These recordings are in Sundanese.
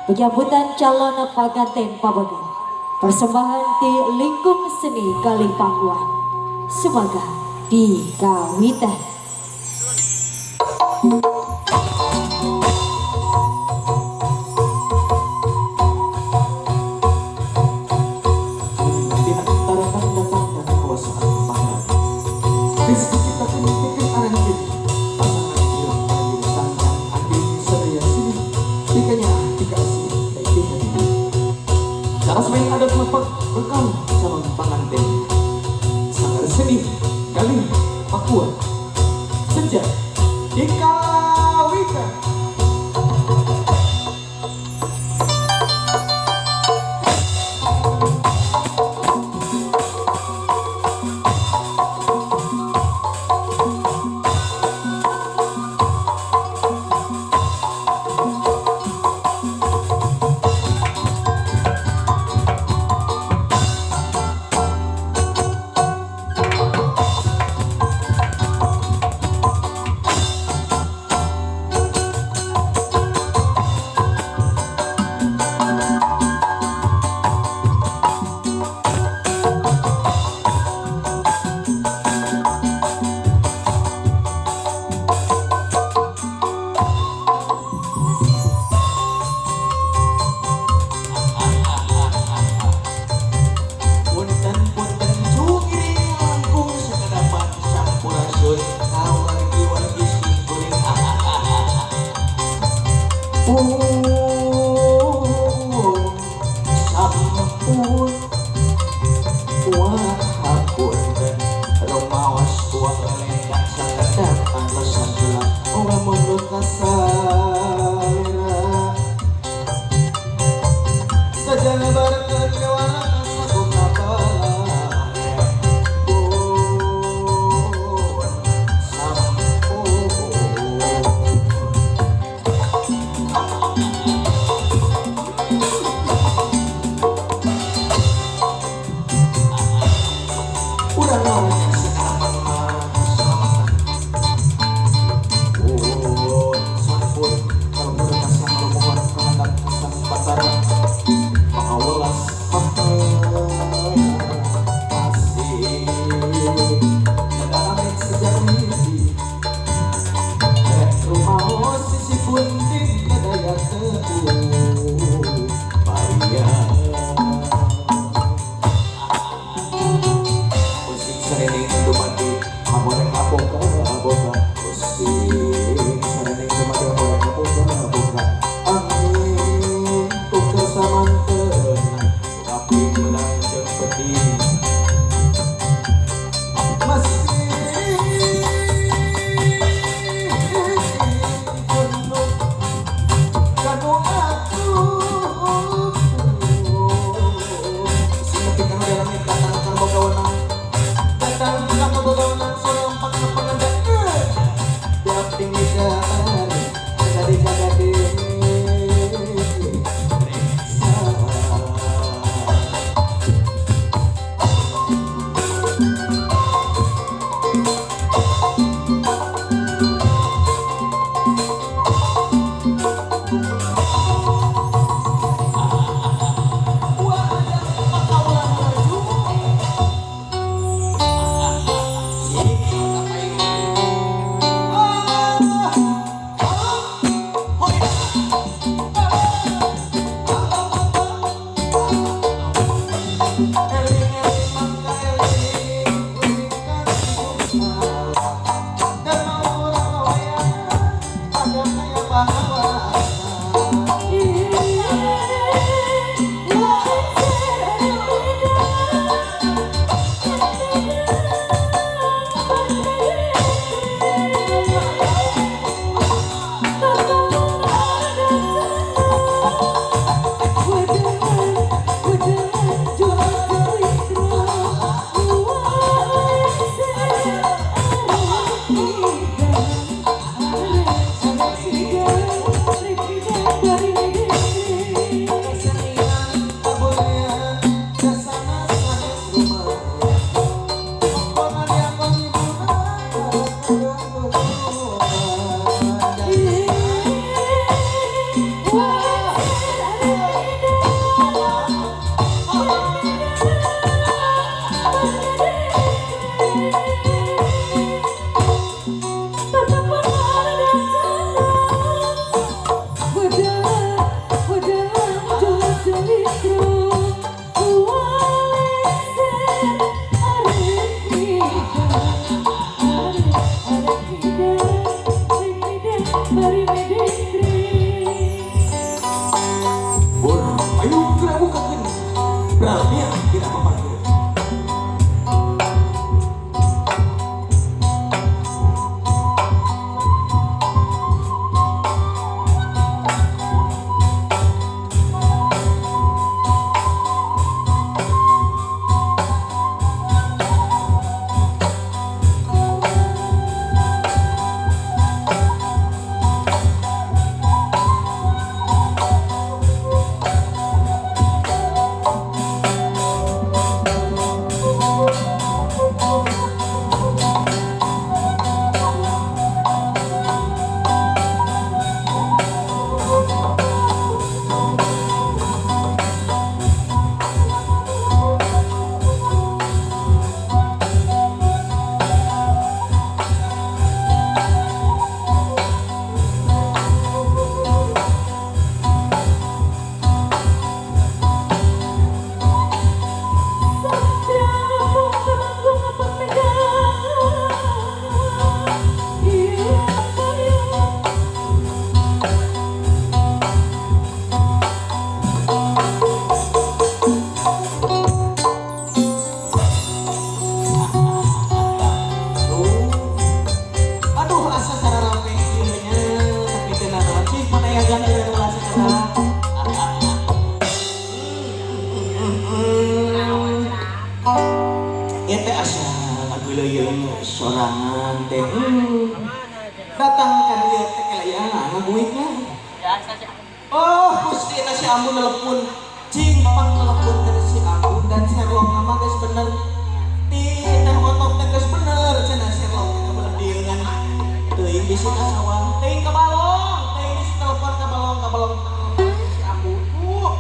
Penyambutan calon panganten pabeget. Persembahan di lingkung seni Galih Pakuan. Semoga dikawitan. Di antara tanda-tanda kekuasaan pangeran. Diciptakan bikin arang pasangan hidup sang ading sadaya sini tikanya dikasih kaibigan. Saras main adat mapak bekal calon panganten. Sanggar seni Galih Pakuan. Senja dikawikan. Punten-punten cugiring langkung sakadapan sampurasun kawargi-wargi singkuring. Sampun wah hapunten rumaos buah lelendang sakedap antosan gelap ora mundut kasalira sajana bareng kawarana saguna bala pun sampun. Udah namanya sekarang selamatan. Pun sampun kalau berkasang rumohon kehendak sang Batara pangawelas kasih nedaramit sejak mimpi rek rumaos sisi punting kadaya teu upaya. Pusing serening dumadi amoreng aboga aboga, pusing serening dumadi amoreng aboga aboga, angin tuker samanten api menang jeung peti masih penuh kanu atuh seperti kanu dalam datang kan boga wenang datang kan boga wenang sorong pangapanganda diaping nikah jadi kagade reksa. Datang kan ieu teh kela ngaguitnya. Oh, Gusti na si Ambu nelepon. Cing pang nelepon dari si Ambu dan Sherlock nama geus bener. Ti teh otok teh geus bener cenah Sherlock teh belah dieu kan. Teuing bisi ka sawah, teuing ka balong, teuing bisi telepon ka balong, ka balong si Ambu. Tuh.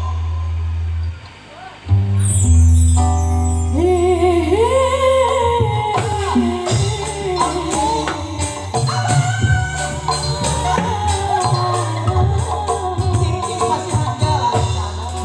Cing masih ada lah di sana.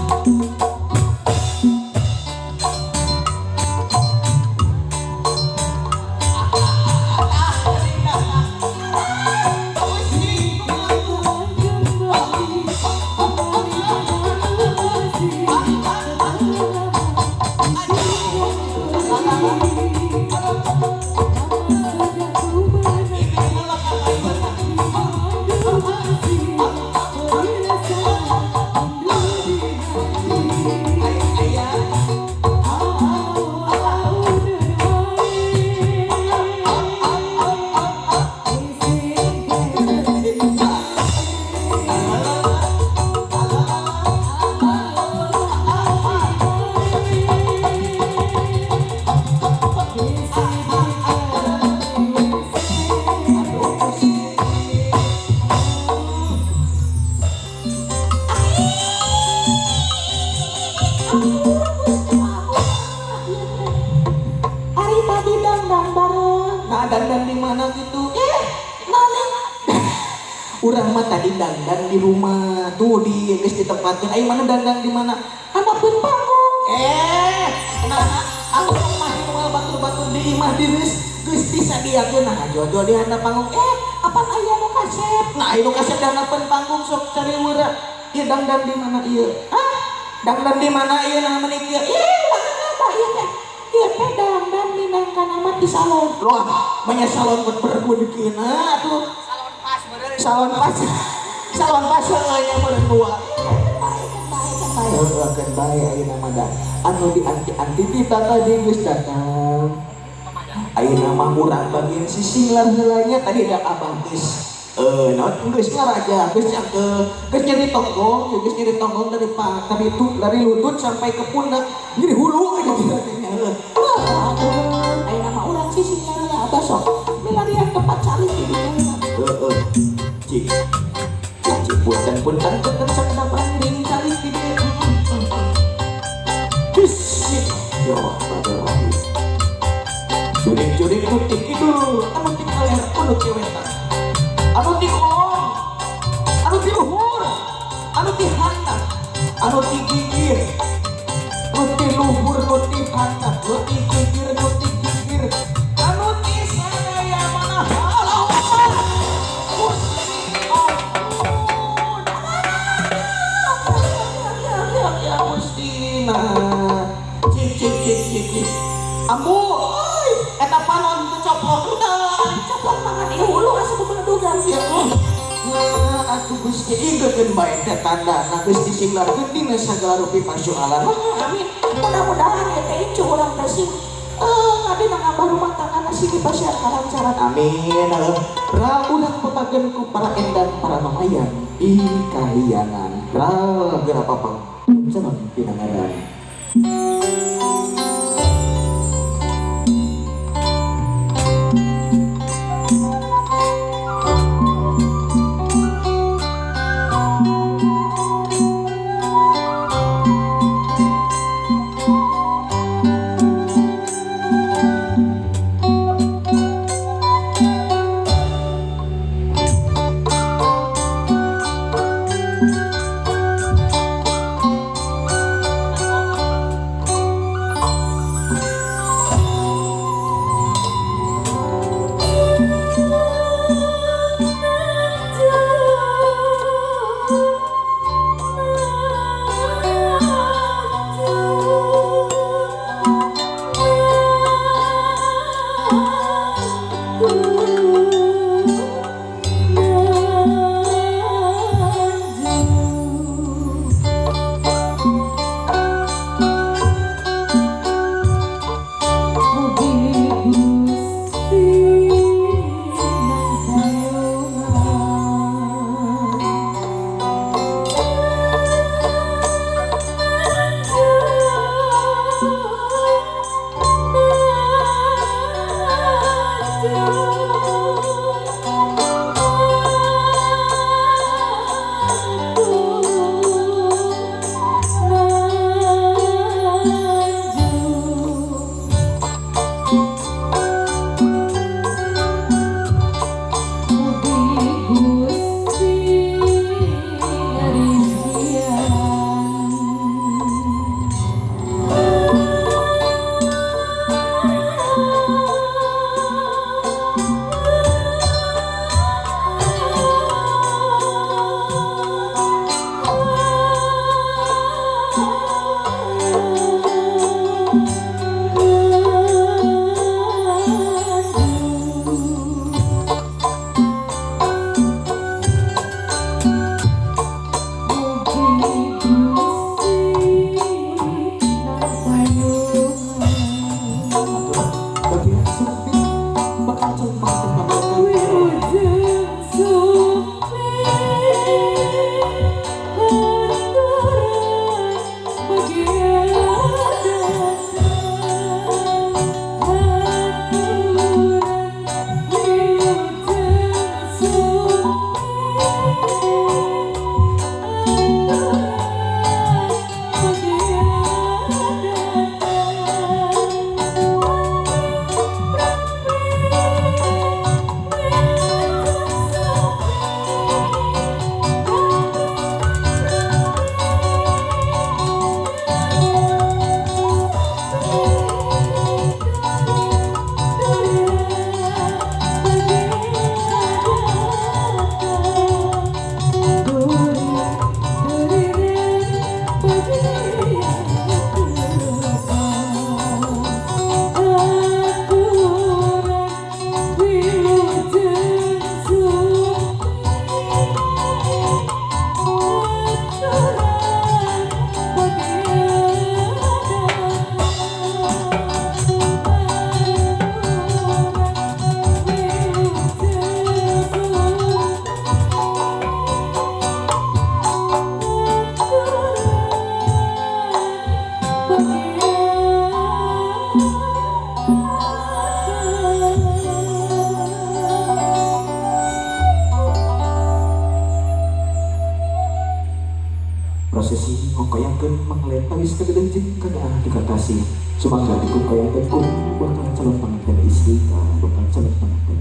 Ari tadi dandan bareng. Nah, dandan di mana gitu? Mana? Urang mah tadi dandan di rumah. Tuh di geus ditempatkeun. Ayo mana dandan di mana? Handapeun panggung. Nah, aku mah moal batur-batur di imah direus geus disadiakeun nah jojo di handap panggung. Apan aya nu kasep? Nah, aya nu kasep di handapeun panggung sok cari weura. Ieu dandan di mana ieu? Hah? Dandan di mana ieu nah meuni kieu? Ih, apa ieu teh? Ieu teh dandan minangka nama di salon. Wah, banyak salon berbergun kina atuh. Salon pas bener. Salon pas. Salon pas heueuh nya meureun dua. Bae heueuh keun bae ayeuna mah da. Anu di anti-anti kita tadi geus datang. Ayeuna mah urang bagian sisilar heula nya tadi da abah geus naon geus ngaraja, geus cangkeul, geus nyeri tonggong, geus nyeri tonggong dari dari itu dari lutut sampai ke pundak, nyeri hulu aja nya heueuh. Ayeuna mah urang sisilar heula abah sok milarian tempat calik di dinya. Heueuh. Cik. Cik punten punten punten sakedap ring calik di dieu. Bismillahirrahmanirrahim. Jurik-jurik nu ti kidul, anu ti kaler, anu ti wetan, anu ti kolong, anu ti luhur, anu ti handap, anu ti gigir, nu ti luhur, nu ti handap, nu ti gigir, nu ti gigir, anu ti sadaya mana Allahu Akbar. Gusti ampun. Ya Gusti nah. Cik cik cik cik cik. Ambu, euy, eta panon teu coplok teu, coplok mangan di hulu asa bebedugan ieu. Nah, atuh Gusti ingekeun bae teh tandana geus disinglarkeun dina sagala rupi persoalan. Amin. Mudah-mudahan eta incu urang teh sing ngabina ngabah rumah tangga sing dipasihan kalancaran. Amin. Ra urang pepageun ku para endan para mamayan di kahyangan. Ra geura papang calon pinangaran. Sing ngokoyangkeun manglen tawis kagedeng jeung kagaah dikatasi. Sumangga dikungkoyangkeun ku bakal calon pengantin istri ka bakal calon pengantin.